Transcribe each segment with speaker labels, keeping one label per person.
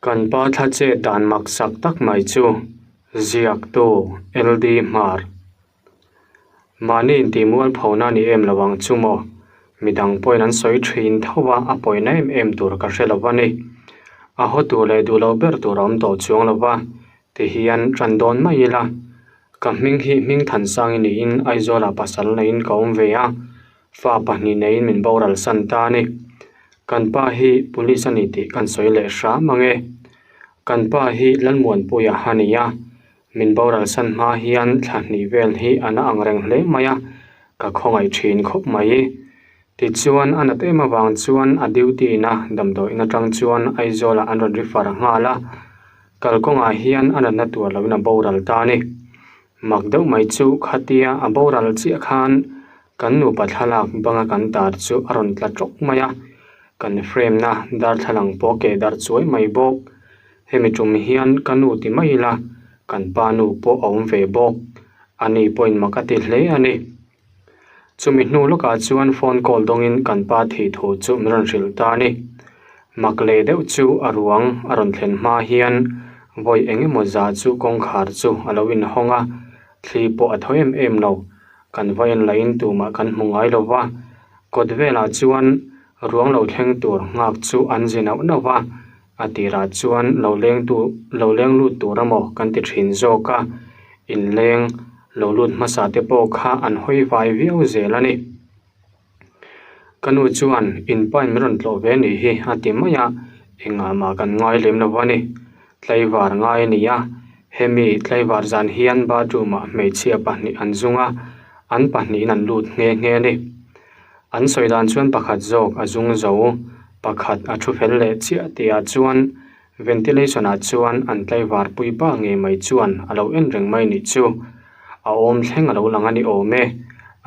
Speaker 1: Kan pa thla chet dan maksak tak mai chu ziaktu LD Hmar. Mahni intihmual phona ni em lo ang chu maw? Midang pawhin an sawi thin tho a, a pawina em em tur ka hre lo a ni. A haw tur leh duh lo ber tur a awm tawh chuang lo va, ti hian tan dawn mai ila. Ka hming hi Hmingthansang i niin Aizawlah pasal neiin ka awm ve a, Fa pahnih neiin min boral san ta a ni. Kan pa hi police a ni tih kan sawi leh hram ang e. Kan pa hi Lalmuanpuia a ni a, min boral san hma hian thla hnih vel hi a na ang reng hle mai a, ka khawngaih thin khawp mai. Tichuan a nat em avang chuan a duty in a damdawiin atang chuan Aizawlah an rawn refer nghal a, kalkawngah hian a natna tur loin a boral ta a ni. Mak deuh mai chu khatia a boral chiah khan Kan nupa thlalak banga kan tar chu a rawn tla tawk mai a, kan frame na darthlalang pawh keh darh chuai mai bawk. Hemi tum hian ka nu ti mai ila kan pa nu pawh a awm ve bawk. A ni pawhin mak a ti hle a ni. Chumi hnu lawkah chuan phone call dawngin kan pa thih thu chu min rawn hrilh ta a ni. Mak leh deuh chu a ruang a rawn thlen hma hian vawi eng emaw zah chu kawngkhar chu a lo inhawng a, thli pawh a tho em em lo. Kan va en lahin tumah kan hmu ngai lo va, kawt velah chuan ruang lo thleng tur nghak chu an zi nauh nauh va, a tirah chuan lo leng tu lo leng lut tur amaw kan ti thin zawk a, inleng lo lut hmasa te pawh kha an hawi vai viau zel a ni. Ka nu chuan in pa in min rawn tlawh ve anih hi a ti mai a, engah mah kan ngai lem lo a ni. Tlaivar ngai a ni a, hemi tlaivar zan hian bathroom ah hmeichhia pahnih an zung a, an pahnihin an lut nghe nghe a ni. An sawi dan chuan pakhat zawk a zung zo, pakhat a thu fel leh chiah tih ah chuan Ventilation ah chuan an tlaivar pui pa ngei mai chuan a lo en reng mai nih chu. A awm thleng a lo lang a ni awm e.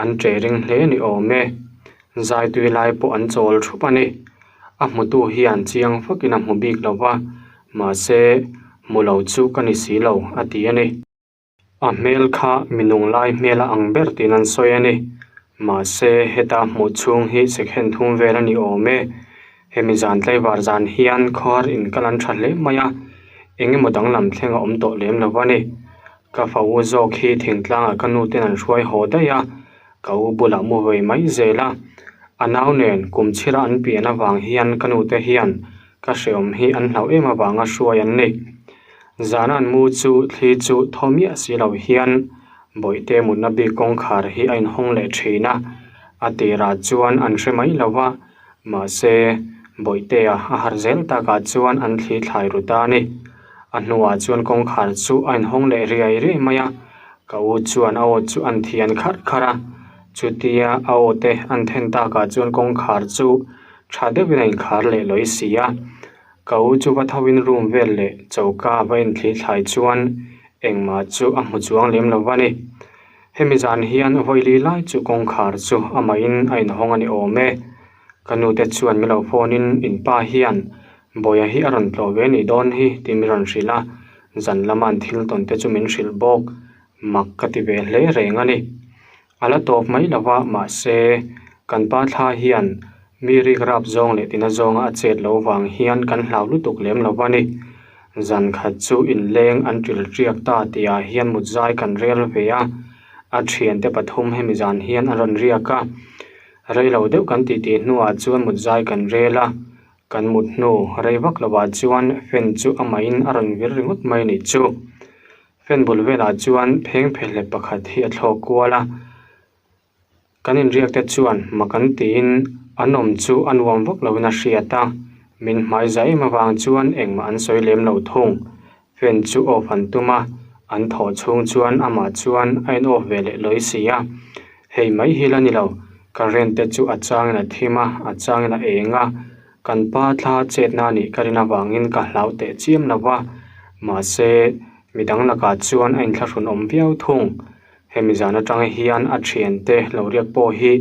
Speaker 1: An ṭe ring hle a ni awm e. Zai tui lai pawh an chawl thup a ni. A hmutu hian chiang vakin a hmu bik lo va, mahse hmu lo chu ka ni si lo a ti a ni. A hmel kha mi nung lai hmel a ang ber tiin an sawi a ni. Mahse, heta hmuh chhung hi second thum vel a ni awm e. Hemi zan tlaivar zan hian khawhar inkal an tha hle mai a, eng emaw danglam thleng a awm tawh lem lo a ni. Ka fa u zawk hi thingtlangah ka nu ten an hruai haw daih a, ka u bulah mu vei mai zel a. A nau nen kum chhira an pian avang hian ka nu te hian ka hreawm hi an hlauh em avanga hruai an ni. Zana an mu chu thli chu thaw miah si lo hian bawihte mutna bik kawngkhar hi a inhawng leh thin a, a tirah chuan an hre mai lo va, mahse bawihtea a harh zel takah chuan an thli thlai ru ta a ni. A hnuah chuan kawngkhar chu a inhawng leh riai riai mai a, ka u chuan a aw chu an thian kharh kharh a, chutia a aw te an then takah chuan kawngkhar chu tha deuhin a inkhar leh lawi si a. Ka u chu va tho in room vel leh choka a va inthli thlai chuan engmah chu a hmu chuang lem lo va ni. Hemi zan hian vawili lai chu kawngkhar chu amahin a inhawng a ni awm e. Ka nu te chuan min lo phone in in pa hian Bawiha hi a rawn tlawh ve nih dawn hi tih min rawn hrilh a, zan lama an thil tawn te chu min hrilh bawk. Mak ka ti ve hle reng a ni. A la tawp mai lo va, mahse, kan pa thla hian mi rik rap zawng leh tina zawnga a chet lo vang hian kan hlau lutuk lem lo va ni. Zan khat chu inleng an ṭil ṭiak ta tihah hian mutzai kan rel ve a, a ṭhiante pathum hemi zan hian a rawn riak a. Rei lo deuh kan tih tih hnuah chuan mutzai kan rel a, kan mut hnu rei vak lovah chuan fan chu amahin a rawn vir ringawt mai a nih chu. Fan bul velah chuan pheng phehlep pakhat hi a thlawk kual a, kan inriak te chuan mak an tiin an awm chu a nuam vak loin a hriat a, min hmai za em avang chuan engmah an sawi lem lo thung. Fan chu off an tum a, an thawh chhung chuan amah chuan a in off ve leh lawi si a, hei mai hi la ni lo, current te chu a changin a thim a, a changin a eng a, Kan pa thla chetna nih ka rin avangin ka hlau teh chiam lo va, mahse midang lakah chuan a inthlahrun awm viau thung. Hemi zan atang hian a thiante lo riak pawh hi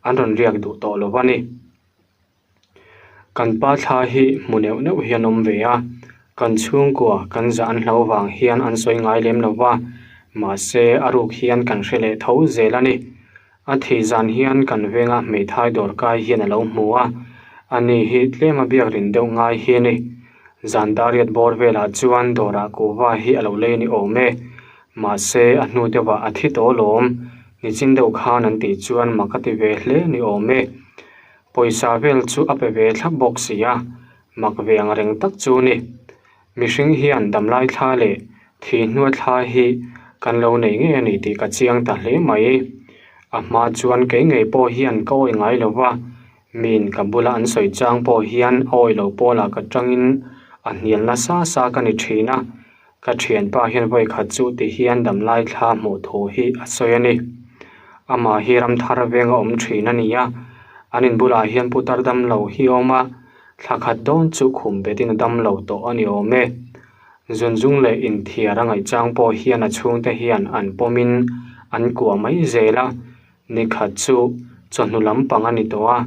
Speaker 1: an rawn riak duh tawh lo va ni. Kan pa thla hi hmu neuh neuh hian awm ve a, kan chhungkua kan zah an hlau vang hian an sawi ngai lem lo va, mahse a ruk hian kan hre leh tho zel a ni. A thih zan hian kan venga hmeithai dawr kai hian a lo hmu a, ani hi tlem a biak rin deuh ngai hi a ni. Zan dariat bawr velah chuan dawrah kuhva hi a lo lei a ni awm e. Mahse, a hnu deuhah a thi tawh alawm. Nichin deuh khan an tih chuan mak a ti ve hle a ni awm e. Pawisa vel chu a pe ve thlap bawk si a, mak ve ang reng tak chu ni. Mihring hian damlai thla leh thih hnua thla hi kan lo nei ngei a ni tih ka chiang ta hle mai. A hma chuan kei ngei pawh hian ka awi ngai lo va, miin ka bula an sawi chang pawh hian a awi lo pawlah ka tangin a hnial nasa sa ka ni thin a. Ka thianpa hian vawi khat chu ti hian damlai thla hmuh thu hi a sawi a ni. Amah hi ramthar venga awm thin a ni a, an in bulah hian putar damlo hi a awm a, thla khat dawn chu khum betin a damlo tawh a ni awm e. Zunzung leh inthiar a ngaih chang pawh hian a chhungte hian an pawmin an kuah mai zel a, ni khat chu chawhnu lampang a ni tawh a,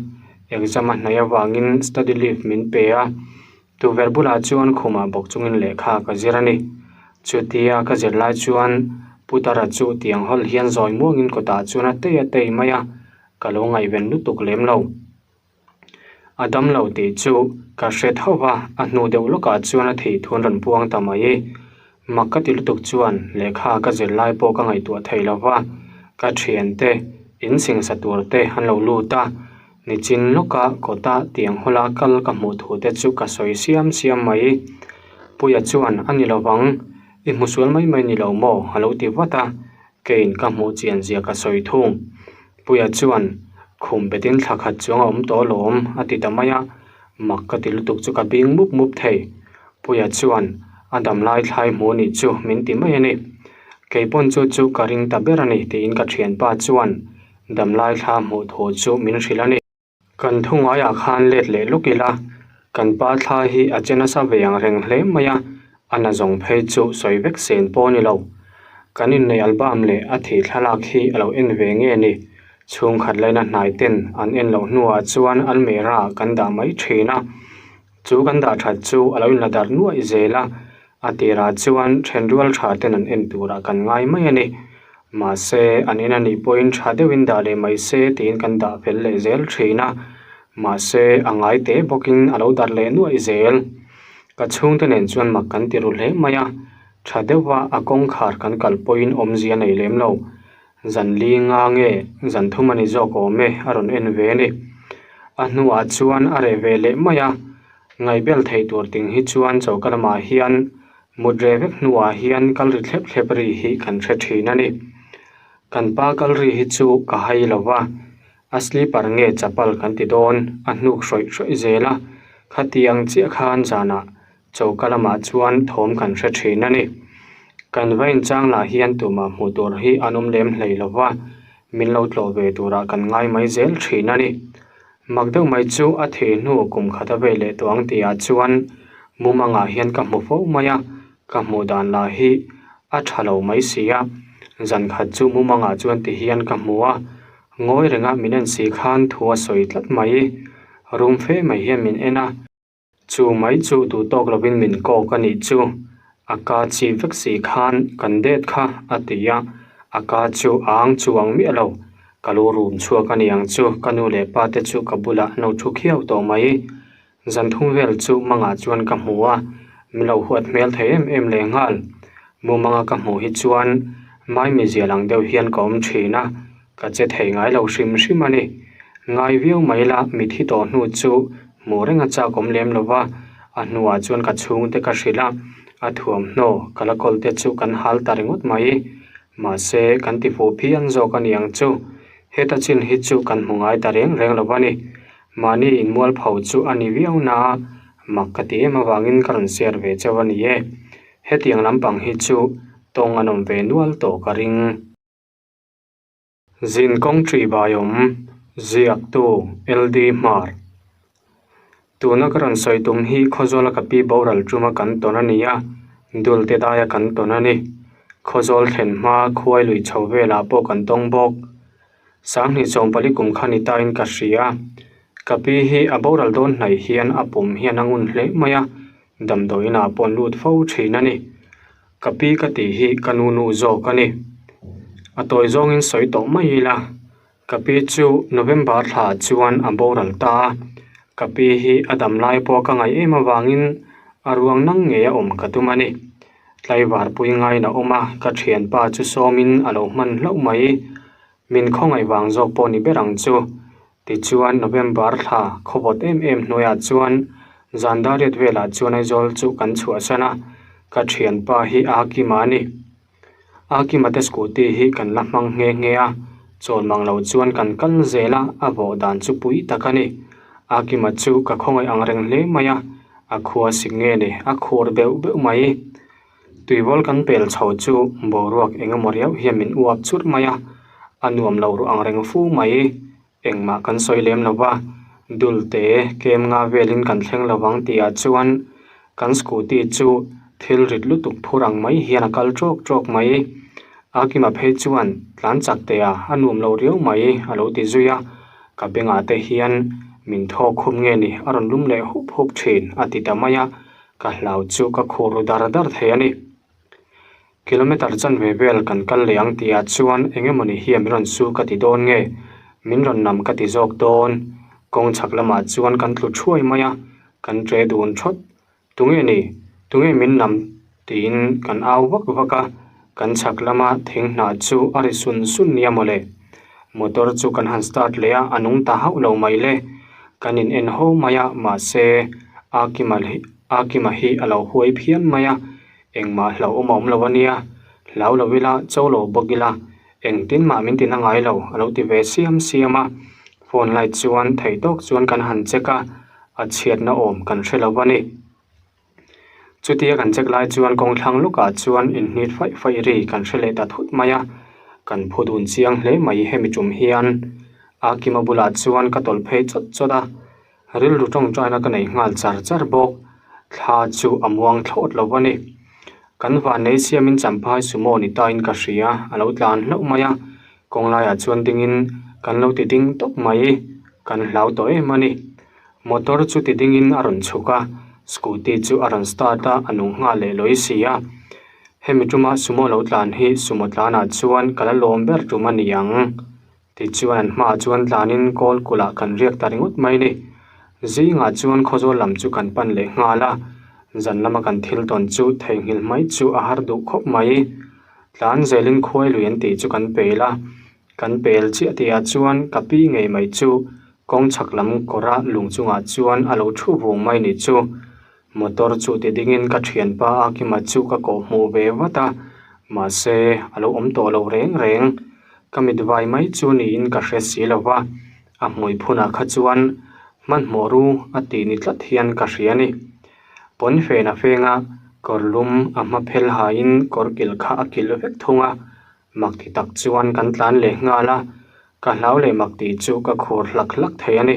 Speaker 1: exam a hnaih avangin study leave min pe a. Tukverh bulah chuan khumah bawk chungin lehkha ka zir a ni. Chutia ka zir lai chuan Putara chu tiang hawl hian zawi muangin kawtah chuan a tei a tei mai a, ka lo ngaihven lutuk lem lo. A dam lo tih chu ka hre tho va, a hnu deuh lawkah chuan a thei thu an rawn puang ta mai. Mak ka ti lutuk chuan lehkha ka zir lai pawh ka ngaihtuah thei lo va, ka thiante in singsa tur te an lo lut a, nichin lawka kawta tiang hawla kal ka hmuh thu te chu ka sawi siam siam mai. Puia chuan a ni lovang, i hmu sual mai mai ni lo maw? a lo ti vat a, keiin ka hmuh chian zia ka sawi thung. Puia chuan khum betin thla khat chuang a awm tawh alawm a ti ta mai a, mak ka ti lutuk chu ka bing mup mup thei. Puia chuan a dam lai thlai hmu nih chu min ti mai a ni. Kei pawn chu chu ka ring ta ber a ni tiin ka thianpa chuan dam lai thla hmuh thu chu min hrilh a ni. Kan thu ngaiah khan let leh lawk ila, kan pa thla hi a che nasa ve ang reng hle mai a, a na zawng phei chu sawi vek sen pawh a ni lo. Kan inneih album leh a thih thlalak hi a lo en ve nge ni? Chhungkhat laina hnai ten an en loh hnuah chuan almirah kan dah mai thin a. Chu kan dah that chu a lo inla darh nuaih zel a, a tirah chuan thenrual tha ten an en turah kan ngai mai a ni. Mahse, an en a nih pawhin tha deuhin dah leh mai se tiin kan dah fel leh zel thin a, mahse a ngai teh bawkin a lo darh leh nuaih zel. Ka chhungte nen chuan mak kan ti ru hle mai a, tha deuha a kawngkhar kan kal pawhin awmzia nei lem lo. Zan li nga nge zan thum a ni zawk awm e a rawn en ve a ni. A hnuah chuan a reh ve leh mai a, ngaihbel theih tur ting hi chuan choka lamah hian mut reh vek hnuah hian kal ri thlep thlep ri hi kan hre thin a ni. Kan pa kal ri hi chu ka hai lo va, a slipper nge chapal kan ti dawn a hnuk hrawih hrawih zel a, khatiang chiah khan zanah Choka lamah chuan thawm kan hre thin a ni. Kan va inchang lah hian tumah hmuh tur hi an awm lem hlei lo va, min lo tlawh ve turah kan ngai mai zel thin a ni. Mak deuh mai chu a thih hnu kum khat a vei leh tawh ang tihah chuan mumangah hian ka hmu fo mai a, ka hmuh dan lah hi a tha lo mai si a. Zan khat chu mumangah chuan ti hian ka hmu a, ngawi renga min en si khan thu a sawi tlat mai. Rum fe mai hian min en a. Chu mai chu duh tawk lovin min kawk a nih chu. A ka chi vek si khan kan det kha a ti a, a ka chu a ang chuang miah lo. Ka lu rum chhuak a ni ang chu, ka nu leh pa te chu ka bulah an lo thu khiau tawh mai. Zan thum vel chu mangah chuan ka hmu a, min lo huat hmel thei em em leh nghal. Mumanga ka hmuh hi chuan maimizial ang deuh hian ka awm thin a, Ka che thei ngai lo hrim hrim a ni. Ngai viau mai la, mithi tawh hnu chu hmuh reng a chak awm lem lo va, a hnuah chuan ka chhungte ka hrilh a, a thuamhnaw ka la kawl te chu kan hal ta ringawt mai. Mahse, kan ti fuh phian zawk a ni ang chu. Heta chin hi chu kan hmu ngai ta reng reng lo va ni. Mahni inmualpho chu a ni viau na a, mak ka ti em avangin ka rawn share ve chauh a ni e. Hetiang lampang hi chu tawng an awm ve nual tawh ka ring. Zin kawng ṭih bai awm, ziaktu LD Hmar. Tuna ka rawn sawi tum hi Khawzawla ka pi boral ṭuma kan tawn a ni a, Dulte daia kan tawn a ni. Khawzawl thlen hma khuai lui chho velah pawh kan tawng bawk. Sanghnih sawmpali kum kha ni tain ka hria. Ka pi hi a boral dawn hnaih hian a pum hian a ngun hle mai a, damdawiinah pawh an lut fo ṭhin a ni. Ka pi ka tih hi ka nu nu zawk a ni. A tawi zawngin sawi tawh mai ila, ka pi chu November thla chuan a boral ta a, ka pi hi a dam lai pawh ka ngaih em avangin A ruang nang ngei a awm ka tum a ni. Tlaivar pui ngaiin a awm a, ka thianpa chu sawmin a lo hman hlauh mai. Min khawngaih vang zawk pawh ni ber ang chu. Tichuan November thla khawvawt em em hnuaiah chuan zan dariat velah chuan Aizawl chu kan chhuahsan a, ka thianpa hi a kima a ni. A kima te scooty hi kan la hmang nghe nghe a, chawl mang lo chuan kan kal zel a, a vawh dan chu pui tak a ni. A kima chu ka khawngaih ang reng hle mai a, a khua sik nge ni, a khur beuh beuh mai. Tuivawl kan pel chho chu boruak eng emaw riau hian min uap churh mai a, a nuam lo ruh ang reng fu mai. Engmah kan sawi lem lo va, dul te kem nga velin kan thleng lo vang tihah chuan kan scooty chu thil rit lutuk phur ang mai hian a kal tawk tawk mai. A kima phei chuan tlan chak teh a, a nuam lo riau mai a lo ti zui a, ka bengah te hian min thawk khum nge ni a rawn lum leh hup hup thin a ti ta mai a, ka hlau chu ka khur ru dar dar thei a ni. Kilometer chanve vel kan kal leh ang tih ah chuan eng emawni hian min rawn su ka ti dawn nge? Min rawn nam ka ti zawk dawn. Kawng chhak lamah chuan kan tlu thuai mai a, kan ṭe dun thawt. Tunge ni? Tunge min nam? tiin kan au vak vak a, kan chhak lama thing hnah chu a ri sun sun nia mawle. Motor chu kan han start leh a, a nung ta hauh lo mai le. Kan in en ho mai a, mahse a kima a kima hi a lo huai phian mai a, Engmah hlauhawm a awm lo a nia, hlau lo ila, cho lo bawk ila, engtin mah min ti na ngai lo, a lo ti ve siam siam a. Phone light chuan theih tawk chuan kan han check a, a chhiatna awm kan hre lo a ni. Chutia kan check lai chuan kawng thlang lawkah chuan inhnit faih faih ri kan hre leh ta thut mai a, kan phu dun chiang hle mai hemi tum hian. A kima bulah chuan ka tawlh phei chawt chawt a. Rilru tawngtaina ka nei nghal char char bawk. Thla chu a muang thlawt lo a ni. Kan vannei siamin Champhai sumo ni tain ka hria, a lo tlan hlauh mai a. Kawng laiah chuan dingin kan lo ti ding tawp mai. Kan hlau tawh em a ni. Motor chu ti dingin a rawn chhuk a, scooty chu a rawn start a, a nung nghal leh lawi si a. Hemi tuma sumo lo tlan hi sumo tlanah chuan ka la lawm ber tum a ni ang. Tichuan an hmaah chuan tlanin kawl kulh ah kan riak ta ringawt mai ni. Zingah chuan Khawzawl lam chu kan pan leh nghal a, zan lama kan thil tawn chu theihnghilh mai chu a har duh khawp mai. Tlan zelin khuai lui an tih chu kan pel a, kan pel chiah tihah chuan ka pi ngei mai chu kawng chhak lam kawra lung chungah chuan a lo thu vung mai ni chu. Motor chu ti dingin ka thianpa a kima chu ka kawh hmuh ve vat a, mahse a lo awm tawh lo reng reng. Ka mit vai mai chu niin ka hre si lo va, a hmui phunah kha chuan hmanhmawh ru a tih ni tlat hian ka hria a ni. Pawn fen a feng a, kawr lum a hma phel hain kawr kilh kha a kilh vek thung a, mak ti tak chuan kan tlan leh nghal a, ka hlau leh mak tih chu ka khur hlak hlak thei a ni.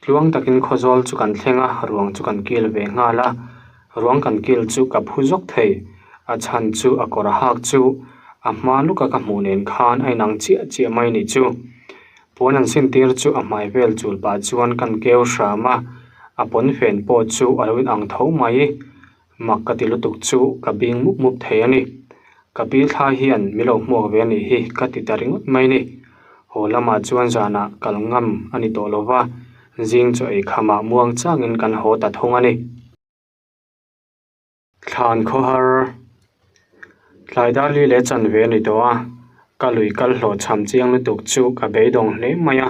Speaker 1: Tluang takin Khawzawl chu kan thleng a, ruang chu kan kil ve nghal a, ruang kan kil chu ka phu zawk thei, a chhan chu a kawr hak chu a hma luka ka hmuh nen khan a inang chiah chiah mai ni chu. Puan an sin tir chu a hmai vel chul pah chuan kan keu hram a, a pawnfen pawh chu a lo inang tho mai. Mak ka ti lutuk chu ka bing mup mup thei a ni. Ka pi thla hian mi lo hmuak ve a nih hi ka ti ta ringawt mai ni. Haw lamah chuan zanah kal ngam a ni tawh lo va, zing chaw ei khamah muang changin kan haw ta thung a ni. Thlan khawhar Tlai dar li leh chanve a ni tawh a, ka lui kal hlawh chham chiang lutuk chu ka beidawng hle mai a,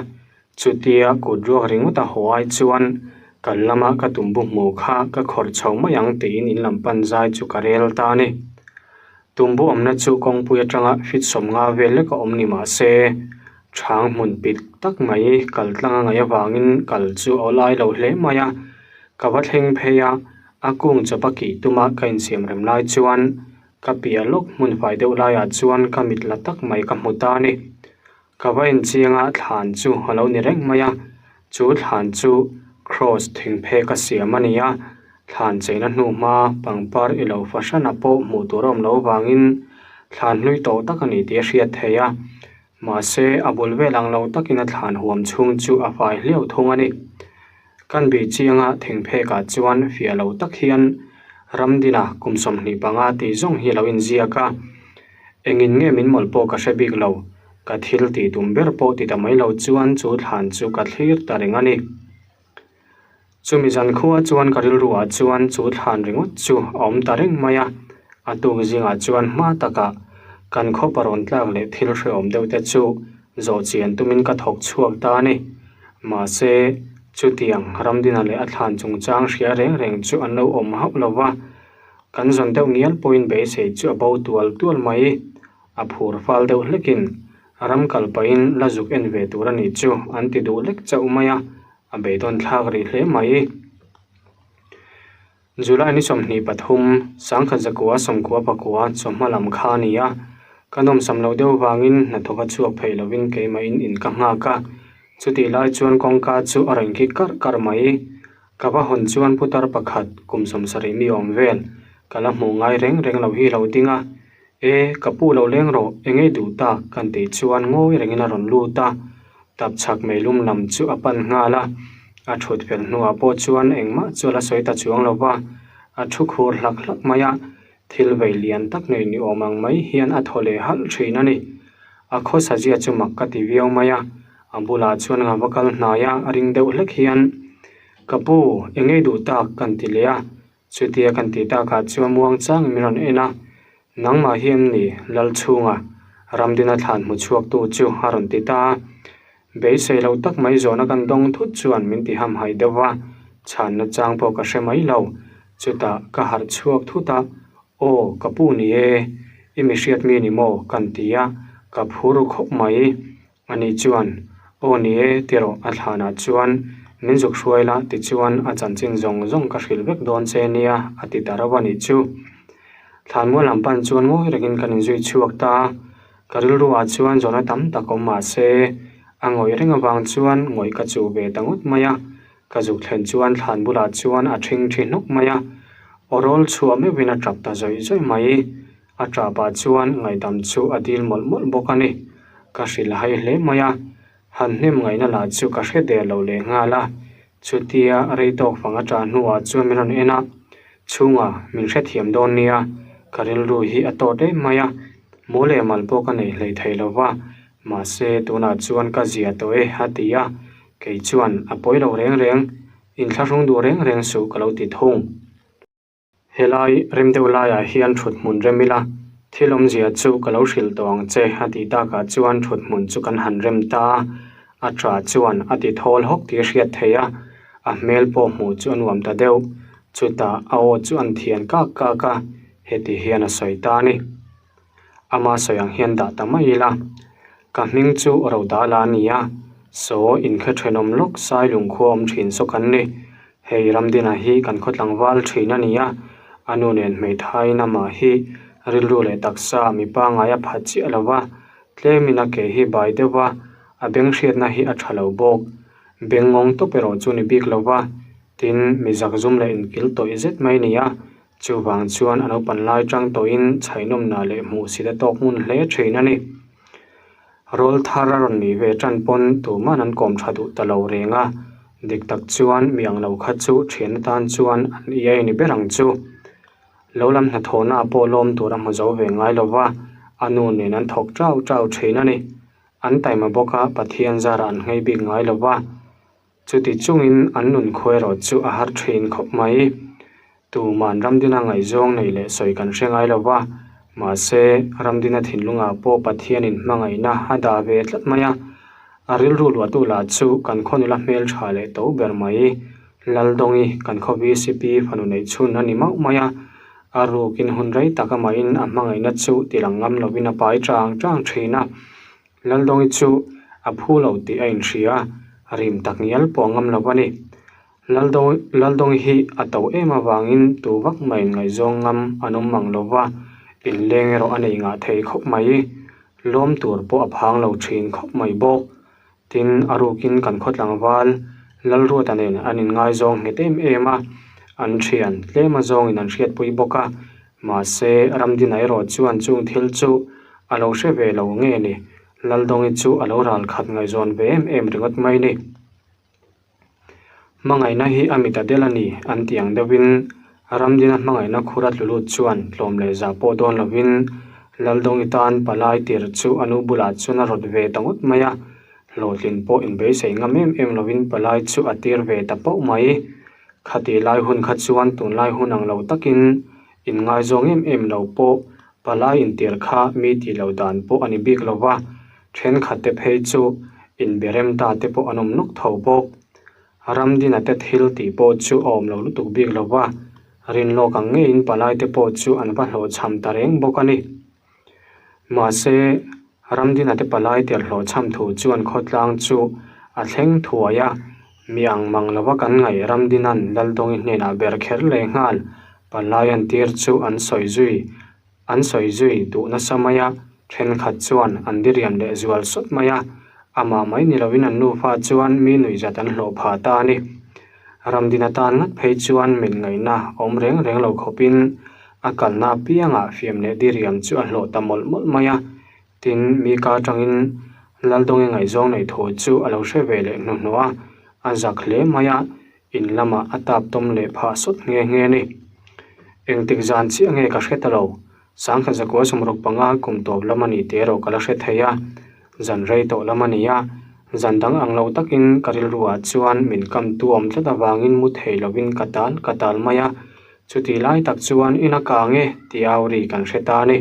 Speaker 1: chutia kut ruak ringawt a haw ai chuan kal lama ka tumbu hmuh kha ka khawrh chho mai ang tiin in lam pan zai chu ka rel ta a ni. Tumbu awmna chu kawngpui atanga fit sawmnga vel lek a awm ni mah se, chhang hmun pit tak mai kal tlang a ngaih avangin kal chu a awlai lo hle mai a, ka va thleng phei a, A kung chawpa kih tuma ka insiam rem lai chuan ka piah lawk hmun fai deuh laiah chuan ka mit la tak mai ka hmu ta a ni. Ka va inchianga thlan chu a lo ni reng mai a, chu thlan chu cross thing phek a siam a ni a, thlan cheina hnu hma pangpar i lo fahran a pawh hmuh tur a awm loh avangin thlan hlui tawh tak a ni tih a hriat theih a, mahse a bul vel ang lo takin a thlan huam chhung chu a fai hliau thung a ni. Kan bih chianga thingphekah chuan fiah lo tak hian Ramdina kum 25 tih zawng hi a lo inziak a. Engin nge min mawlh pawh ka hre bik lo, ka thil tih tum ber pawh ti ta mai lo chuan chu thlan chu ka thlir ta reng a ni. Chumi zan khua chuan ka rilruah chuan chu thlan ringawt chu a awm ta reng mai a, a tuk zingah chuan hma takah kan khawpa rawn tlak leh thil hrehawm deuh te chu zawh chian tumin ka thawk chhuak ta a ni. Mahse, chutiang Ramdina leh a thlan chungchang hria reng reng chu an lo awm hauh lo va, kan zawn deuh ngial pawhin beisei chu a bo tual tual mai. A phur fal deuh hlekin ram kal pahin la zuk en ve tur a nih chu an ti duh lek chauh mai a, a beidawn thlak rih hle mai. July ni 23, sangkhat zakua sawmkua pakua chawhma lam kha a ni a, ka nawmsam loh deuh vangin hnathawk a chhuak phei lovin keimahin in ka nghak a, chutih lai chuan kawngka chu a rawn kik karh karh mai. Ka va hawn chuan putar pakhat kum 70 mi awm vel ka la hmuh ngai reng reng lo hi lo ding a, E, ka pu lo leng rawh, eng ei duh tak kan tih chuan ngawi rengin a rawn lut a, tap chhak meilum lam chu a pan nghal a, a thut fel hnuah pawh chuan engmah chu a la sawi ta chuang lo va, a thu khur hlak hlak mai a, thil vei lian tak nei ni awm ang mai hian a thaw leh halh thin a ni. A khawsa zia chu mak ka ti viau mai a, a bulah chuan a va kal hnai a, a ring deuh hlek hian, Ka pu, eng ei duh tak kan ti leh a, Chutia kan tih takah chuan muang changin min rawn en a, Nangmah hi em ni Lalchhunga Ramdina thlan hmu chhuaktu chu a rawn ti ta a. Beisei loh tak mai zawhna kan dawng thut chuan min ti hamhaih deuh va, chhanna chang pawh ka hre mai lo. Chutah ka harh chhuak thut a, Aw, ka pu ni e, i mi hriat mi ni maw? kan ti a, ka phur khawp mai. Ani chuan, Aw ni e, ti rawh, a thlanah chuan min zuk hruai la, tichuan a chanchin zawng zawng ka hrilh vek dawn che nia, a ti ta rauh a nih chu. Thlanmual lam pan chuan ngawi rengin kan inzui chhuak ta a, ka rilruah chuan zawhna tam tak awm mah se, a ngawih reng avang chuan ngawih ka chuh ve ta ngawt mai a, ka zuk thlen chuan thlan bulah chuan a ṭhing ṭhi hnawk mai a, aw rawl chhuah meuhin a ṭap ta zawih zawih mai. A ṭahpah chuan ngaihdam chu a dil mawlh mawlh bawk a ni. Ka hrilh hai hle mai a, han hnem ngaihna lah chu ka hre der lo leh nghal a. Chutia rei tawk fang a ṭah hnuah chuan min rawn en a, chhungah min hrethiam dawn nia, ka rilru hi a tawt em mai a, mu leh mal pawh ka nei hlei thei lo va, mahse tunah chuan ka zia tawh e a ti a, kei chuan a pawi lo reng reng, inthlahrung duh reng reng suh ka lo ti thung. Helai rem deuh laiah hian thut hmun rem ila, thil awmzia chu ka lo hrilh tawh ang che a tih takah chuan thut hmun chu kan han rem ta a, a tah chuan a ti thawl hawk tih a hriat theih a, a hmel pawh hmuh chu a nuam ta deuh, chutah a aw chu an thian kak kak a, heti hian a sawi ta a ni. Ama sawi ang hian dah ta mai ila, ka hming chu Rodala a ni a, saw inkhe thenawm lawk sai lungkhua awm thin saw kan ni. Hei Ramdina hi kan khaw tlangval thin a ni a, a nu nen hmeithaiin amah hi rilru leh taksa mipa ngai a phat chiah lo va, tlemin a ke hi bai deuh va, a beng hriatna hi a tha lo bawk. Beng ngawng tawp erawh chu ni bik lo va, tin mi zakzum leh inkil tawih zet mai a ni a, Chuvang chuan a naupan lai tang tawhin chhainawmna leh hmuhsit a tawk ngun hle thin a ni. Rawl thar a rawn nih ve tan pawn tuman an kawm tha duh ta lo reng a, dik tak chuan mi ang lo kha chu thian atan chuan an iai ni ber ang chu. Lo lam hnathawhna pawh lawm tur a hmu zo ve ngai lo va, a nu nen an thawk tau tau thin a ni. An taima bawk a, Pathian zarah an nghei bik ngai lo va. Chuti chungin an nun khuai erawh chu a har thin khawp mai. Tuman Ramdina ngaihzawng nei leh sawi kan hre ngai lo va, mahse Ramdina thinlungah pawh Pathianin hmangaihna a dah ve tlat mai a. A rilru luahtu lah chu kan khaw nula hmeltha leh to ber mai. Laldawngi kan khaw VCP fanu neih chhun a ni mauh mai a. A rukin hun rei tak amahin a hmangaihna chu tilang ngam lovin a pai chang chang thin a. Laldawngi chu a phu lo tih a inhria a, rim tak ngial pawh a ngam lo a ni. Laldawngi hi a to em avangin tu vak mai ngaihzawng ngam an awm mang lo va, inleng erawh a nei ngah thei khawp mai. Lawm tur pawh a phang lo thin khawp mai bawk. Tin, a rukin kan khaw tlangval Lalruata nen an inngaizawng nghet em em a, an thian tlem azawngin an hriatpui bawk a, Mahse, Ramdina erawh chuan chung thil chu a lo hre ve lo nge ni? Laldawngi chu a lo ral khat ngaihzawn ve em em ringawt mai ni. Hmangaihna hi a mit a del a ni, an ti ang deuhin Ramdina hmangaihna khur a tlu lut chuan tlawm leh zah pawh dawn lovin Laldawngi tan palai tir chu a nu bulah chuan a rawt ve ta ngawt mai a, hlawhtlin pawh inbeisei ngam em em lovin palai chu a tir ve ta pauh mai. Khati lai hun kha chuan tunlai hun ang lo takin inngaizawng em em lo pawh palai intir kha mi tih loh dan pawh a ni bik lo va, thenkhat te phei chu inberem ta te pawh an awm nawk tho bawk. Ramdina te thil tih pawh chu a awm lo lutuk bik lo va, rinlawk ang ngeiin palai te pawh chu an va hlawhchham ta reng bawk a ni. Mahse, Ramdina te palai tel hlawhchham thu chuan khawtlang chu a thleng thuai a, mi ang mang lova kan ngaih Ramdina'n Laldawngi hnenah ber kher leh nghal palai an tir chu an sawi zui an sawi zui duh nasa mai a, thenkhat chuan an diriam leh zual sawt mai a, amah mai ni lovin an nufa chuan mi nuihzat an hlawh phah ta a ni. Ramdina tan ngat phei chuan min ngaihna awm reng reng lo khawpin a kalna apiangah fiam leh diriam chu a hlawh ta mawlh mawlh mai a. Tin, mi ka atangin Laldawngi ngaihzawng neih thu chu a lo hre ve leh hnuhnawh a, a zak hle mai a, in lamah a tap tawm leh phah sawt nghe nghe a ni. Engtik zan chiah nge ka hre ta lo, Sangkhat zakua 65 kum tawp lam a nih tih erawh ka la hre thei a, zan rei tawh lam a ni a, zan dang ang lo takin ka rilruah chuan min kamtu awm tlat avangin mu thei lovin ka tal ka tal mai a, chutih lai tak chuan in a kang e tih au ri kan hre ta a ni.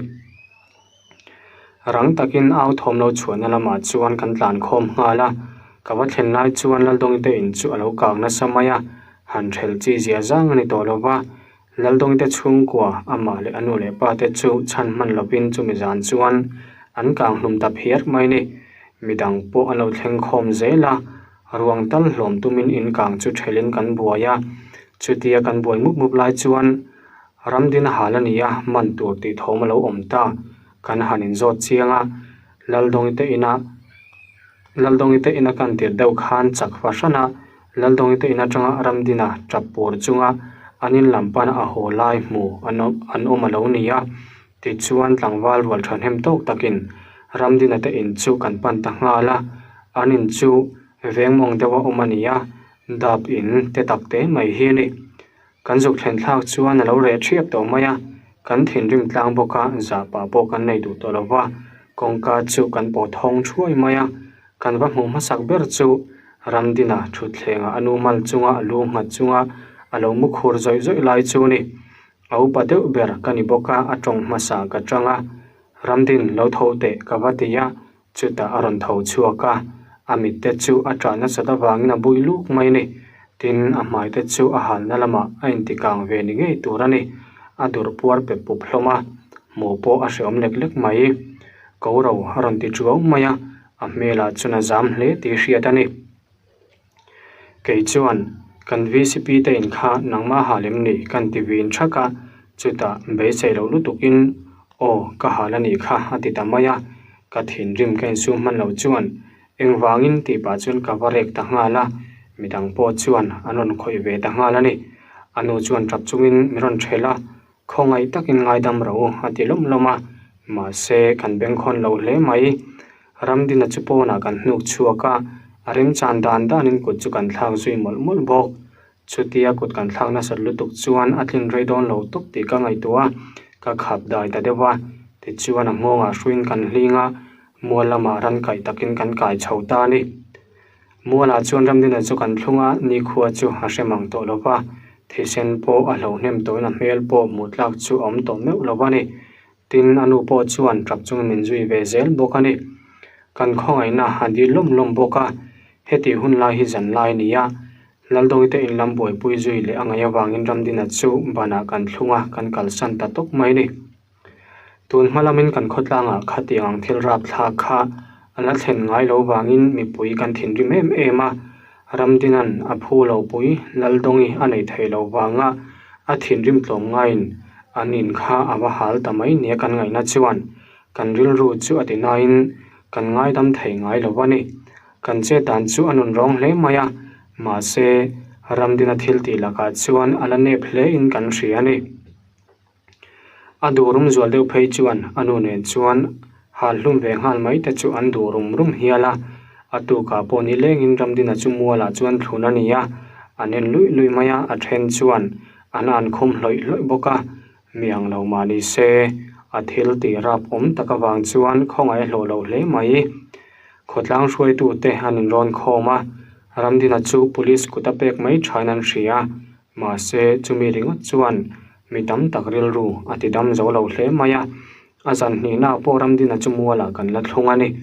Speaker 1: Rang takin au thawm lo chhuahna lamah chuan kan tlan khawm nghal a, ka va thlen lai chuan Laldawngi te in chu a lo kang nasa mai a, han hrelh chi zia zang a ni tawh lo va, Laldawngte chhungkua, amah leh a nu leh pa te chu chhan hman lovin chumi zan chuan an kang hlum ta phiar mai ni. Midang pawh an lo thleng khawm zel a, ruang tal hlawm tumin in kang chu thelin kan buai a. Chutia kan buai mup mup lai chuan Ramdina hal a ni a, man tur tih thawm a lo awm ta. Kan han inzawt chiang a, Laldawngte inah Laldawngte ina kan tir deuh khan chak fahran a, Laldawngi te in atanga Ramdina tap pur chunga an in lam pana a haw lai hmu an an awm a lo ni a, tichuan tlangval rual thahnem tawk takin Ramdina te in chu kan pan ta nghal a, an in chu veng mawng deuha awm a ni a, dap in te tak te mai hi a ni. Kan zuk thlen thlak chuan a lo reh thiap tawh mai a, kan thinrim tlang bawk a, zahpah pawh kan nei duh tawh lo va, kawngka chu kan pawh thawng thuai mai a, kan va hmuh hmasak ber chu Ramdina thutthlengah a nu mal chunga a lu nghat chunga a lo mu khur zawih zawih lai chu a ni. A upa deuh ber ka ni bawk a, a tawng hmasa ka chang a, Ramdin lo tho teh ka va ti a, Chutah a rawn tho chhuak a, a mit te chu a ṭah nasat avangin a bui luk mai a ni. Tin, a hmai te chu a halna lamah a intikang ve ni ngei tur a ni. A durh puar pep pup hlawm a, hmuh pawh a hreawm lek lek mai. Ko ro a rawn ti ṭuau mai a, a hmelah chuan a zam hle tih hriat a ni. Kei chuan, Kan VCP te in kha nangmah hal em ni? Kan ti vin thak a, chutah beisei loh lutukin, Aw, ka hal a nih kha a ti ta mai a, ka thinrim ka insum hman loh chuan engvangin tih pah chuan ka va rek ta nghal a, midang pawh chuan an rawn khawih ve ta nghal a ni. A nu chuan tap chungin min rawn ṭhelh a, Khawngaih takin ngaidam rawh u a ti lawm lawm a, mahse kan bengkhawn lo hle mai. Ramdina chu pawnah kan hnuk chhuak a, a remchan dan danin kut chu kan thlak zui mawlh mawlh bawk. Chutia kut kan thlak nasat lutuk chuan a tlin rei dawn lo tawp tih ka ngaihtuah a, ka khap dai ta deuh a. Tichuan a nghawngah hruiin kan hling a, mual lamah ran kaih takin kan kai chho ta a ni. Mualah chuan Ramdina chu kan thlung a, nikhua chu a hre mang tawh lo va, thisen pawh a hlo hnem tawhin a hmel pawh hmuh tlak chu a awm tawh meuh lo a ni. Tin, a nu pawh chuan tap chungin min zui ve zel bawk a ni. Kan khawngaihna a dil lawm lawm bawk a, hetih hun lai hi zan lai a ni a, Laldawi te in lam buaipui zui leh a ngaih avangin Ramdina chu banah kan thlung a, kan kalsan ta tawp mai a ni. Tun hma lamin kan khawtlangah khatiang ang thil rapthlak kha a la thlen ngai lo vangin mipui kan thinrim em em a, Ramdina'n a phu lo pui Laldawngi a nei thei lo vanga a thinrim tlawm ngaiin an in kha a va hal ta mai nia kan ngaihna chuan kan rilru chu a ti nain kan ngaidam thei ngai lo a ni. Kan chet dan chu a nun rawng hle mai a, mahse Ramdina thil tih lakah chuan a la nep hlein kan hria a ni. A duh rum zual deuh phei chuan a nu nen chuan hal hlum ve nghal mai te chu an duh rum rum hial a, a tukah pawh ni lengin Ramdina chu mualah chuan thlun a ni a, an en luih luih mai a, a then chuan an an khum hlawih hlawih bawk a, mi ang lo mah ni se a thil tih rap awm tak avang chuan khawngaih a hlawh loh hle mai. Khawtlang hruaitute an inrawn khawm a, Ramdina chu police kut a pek mai thain an hria. Mahse, chumi ringawt chuan mi tam tak rilru a ti dam zo lo hle mai a. A zan hnihnaah pawh Ramdina chu mualah kan la thlung a ni.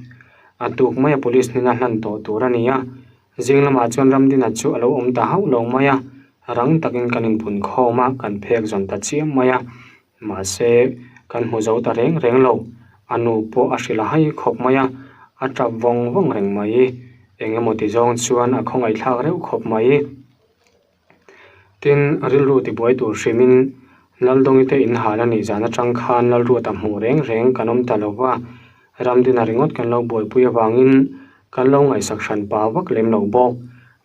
Speaker 1: A tuk maia police hnena hlan tawh tur a ni a. Zing lamah chuan Ramdina chu a lo awm ta hauh lo mai a, rang takin kan inpun khawm a, kan phek zawn ta chiam mai a. Mahse, kan hmu zo ta reng reng lo. A nu pawh a hrilh a hai khawp mai a, a tap vawng vawng reng mai. Eng emaw ti zawng chuan a khawngaihthlak reuh khawp mai. Tin, rilru tibuai tur hrimin Laldawngi te inhal a nih zan atang khan Lalruata hmuh reng reng kan awm ta lo va, Ramdina ringawt kan lo buaipui avangin kan lo ngaihsak hran pa vak lem lo bawk.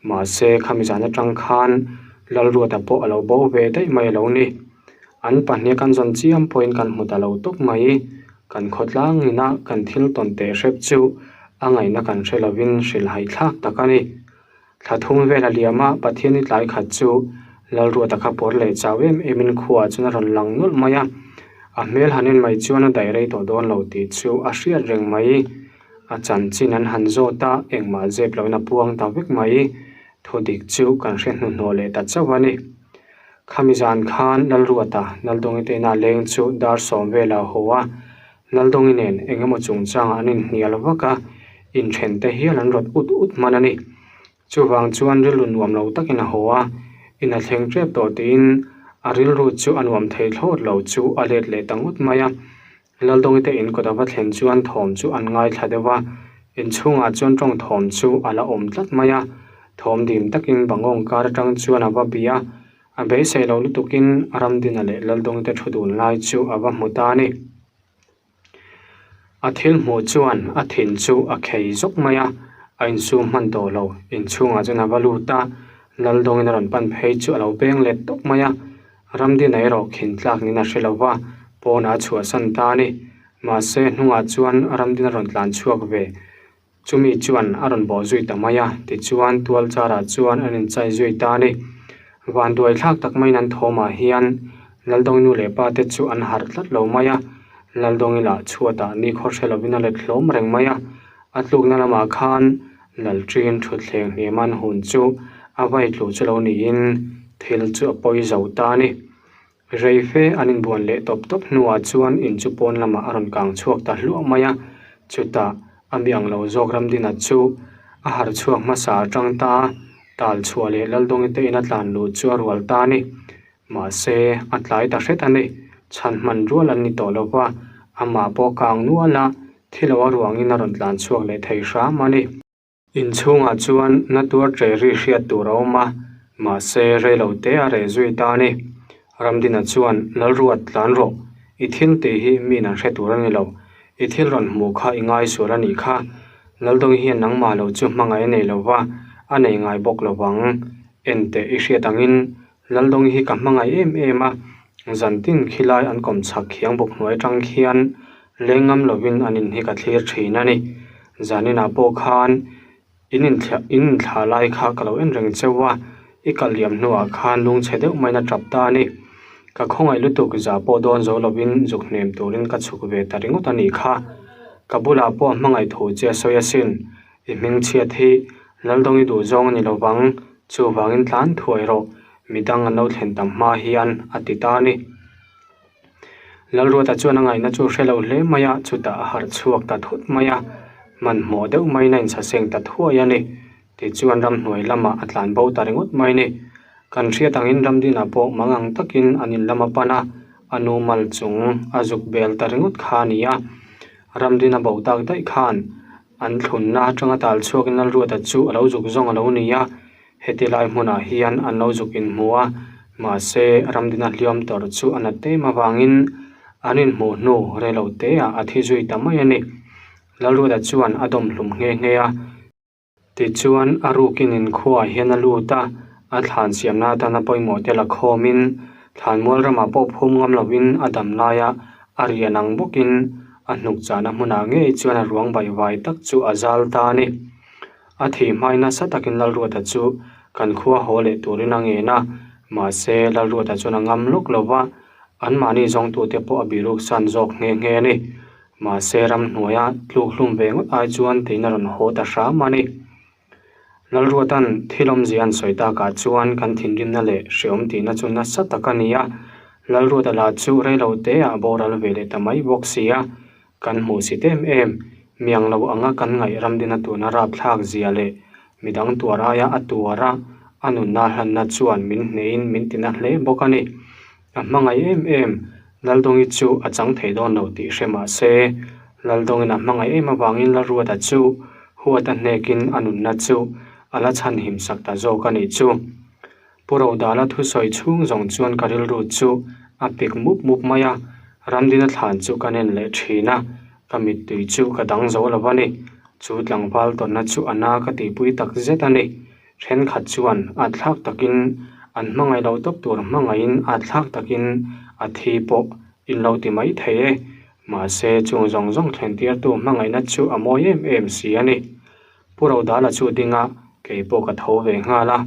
Speaker 1: Mahse, khami zan atang khan Lalruata pawh a lo bo ve daih mai a lo ni. An pahnih kan zawn chiam pawhin kan hmu ta lo tawp mai. Kan khawtlang ina kan thil tawn teh hrep chu a ngaihna kan hre lovin hrilhhaihthlak tak a ni. Thla thum vel a liam a, Pathiani tlai khat chu Lalruata kha pawr leh chau em emin khuaah chuan a rawn lang nawlh mai a. A hmel han en mai chuan a daih rei tawh dawn lo tih chu a hriat reng mai. A chanchin an han zawt a, engmah zep loin a puang ta vek mai. Thu dik chu kan hre hnuhnawh leh ta chauh a ni. Khami zan khan Lalruata, Laldawngi te ina leng chu dar sawm velah a haw a, Laldawngi nen eng emaw chungchangah an inhnial vak a, inthen te hial an rawt ut ut hman a ni. Chuvang chuan rilru nuam lo takin a haw a, in a thleng tep tawh tiin a rilru chu a nuam thei thlawt lo chu a let leh ta ngawt mai a. Laldawngi te in kawt a va thlen chuan thawm chu an ngaithla deuh a, inchhungah chuan tawng thawm chu a la awm tlat mai a, thawm dim takin bangawng kar atang chuan a va bih a, A beisei lo lutukin Ramdina leh Laldawngte thu dun lai chu a va hmu ta a ni. A thil hmuh chuan a thin chu a khei zawk mai a, a insum hman tawh lo. Inchhungah chuan a va lut a, Laldawngin a rawn pan phei chu a lo beng let tawp mai a. Ramdina erawh khin tlak niin a hre lo va, pawnah a chhuahsan ta a ni. Mahse, hnungah chuan Ramdina rawn tlan chhuak ve. Chumi chuan a rawn bawh zui ta mai a, tichuan tual charah chuan an inchai zui ta a ni. Vanduai thlak tak maiin an thawmah hian Laldawngi nu leh pa te chu an harh tlat lo mai a, Laldawngi lah chhuatah nikhaw hre lovin a let hlawm reng mai a, a tlukna lamah khan Lalṭin thutthleng hniam an hun chu a vai tlu chu lo niin thil chu a pawi zo ta a ni. Rei fe an inbuan leh tawp tawp hnuah chuan in chu pawn lamah a rawn kang chhuak ta hluah mai a, chutah a mi ang lo zawk Ramdina chu a harh chhuak hmasa atang ta a, tal chhuah leh Laldawngi te in a tlan luh chu a rual ta a ni. Mahse, a tlai ta hret a ni. Chhan hman rual an ni tawh lo va, amah pawh kang nual a, thi lo a ruangin a rawn tlan chhuak leh thei hram a ni. Inchhungah chuan na tuar ṭe ri hriat tur a awm a, mahse reilo te a reh zui ta a ni. Ramdina chuan, Lalruat, tlan rawh. I thil tih hi miin an hre tur a ni lo. I thil rawn hmuh kha i ngaisual a nih kha. Laldawngi hian nangmah lo chu hmangaih a nei lo va, a nei ngai bawk lo vang. Enteh i hriat angin Laldawngi hi ka hmangaih em em a, zantin khilai an kawm chhak khiang bawk hnuai atang khian leng ngam lovin an in hi ka thlir thin a ni. Zaninah pawh khan in inthla in inthlah lai kha ka lo en reng cheu a, i kal liam hnuah khan lungchhe deuh maiin a tap ta a ni. Ka khawngaih lutuk zah pawh dawn zo lovin zuk hnem turin ka chhuk ve ta ringawt a nih kha. Ka bulah pawh a hmangaih thu che a sawi asin. I hmingchhiat hi Laldawngi duh zawng a ni lo vang, chuvangin tlan thuai rawh, midang an lo thlen tam hma hian a ti ta a ni. Lalruata chuan a ngaihna chu hre lo hle mai a, chutah a harh chhuak ta thut mai a, hmanhmawh deuh maiin a insaseng ta thuai a ni. Tichuan ramhnuai lamah a tlan bo ta ringawt mai a ni. Kan hriat angin Ramdina pawh mangang takin an in lam a pan a, a nu mal chung a zuk bel ta ringawt kha a ni a. Ramdina bo tak daih khan An thlunna atanga tal chhuakin Lalruata chu a lo zuk zawng a lo ni a, heti lai hmunah hian an lo zuk inhmu a, mahse Ramdina hliam tawrh chu a nat em avangin an inhmuh hnu rei lo teah a thi zui ta mai a ni. Lalruata chuan a dawm hlum nghe nghe a. Tichuan a rukin inkhuaah hian a lut a, a thlan siamna atana pawimawh te la khawmin thlanmual ramah pawh phum ngam lovin a dam laia a rian ang bawkin A hnuk chahna hmunah ngei chuan a ruang baihvai tak chu a zal ta a ni. A thih hmai nasa takin Lalruata chu kan khua haw leh turin a ngen a, mahse Lalruata chuan a ngam lawk lo va, anmahni zawngtute pawh a biruk san zawk nghe nghe a ni. Mahse ramhnuaia tluk hlum ve ngawt ai chuan tiin a rawn haw ta hram a ni. Lalruata'n thil awmzia an sawi takah chuan kan thinrimna leh hreawm tihna chu nasa tak a ni a, Lalruata lah chu reilo teah boral ve leh ta mai bawk si a, kan hmuhsit em em. Miang lo anga kan ngaih ramdina tuna rapthlak zia leh midang tuar aia a tuar a, a nunna hlanna chuan min hnehin min tina hle bawk a ni. A hmangaih em em, Laldawngi chu a chang thei dawn lo tih hre mah se, Laldawngi'n a hmangaih em avangin Lalruata chu huat a hnekin a nunna chu a la chhanhim sak ta zawk a nih chu. Pu Rodala thusawi chhung zawng chuan ka rilru chu a pik mup mup mai a, Ramdina thlan chu ka nen leh thin a, ka mittui chu ka dang zo lo a ni. Chu tlangval tawnna chu a na ka tihpui tak zet a ni. Thenkhat chuan a thlak takin an hmangaih loh tawp tur hmangaihin a thlak takin a thi pawh in lo ti mai thei e. Mahse chung zawng zawng thlen tirtu hmangaihna chu a mawi em em si a ni. Pu Rodala chu ding a, kei pawh ka tho ve nghal a.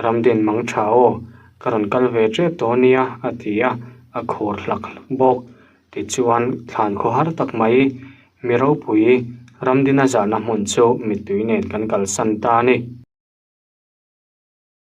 Speaker 1: Ramdin mang tha aw, ka rawn kal ve tep tawh ania a ti a, a khur hlak hlak bawk. Tichuan thlan khaw har tak mai, mi ropui Ramdina zahna hmun chu mittui nen kan kalsan ta a ni.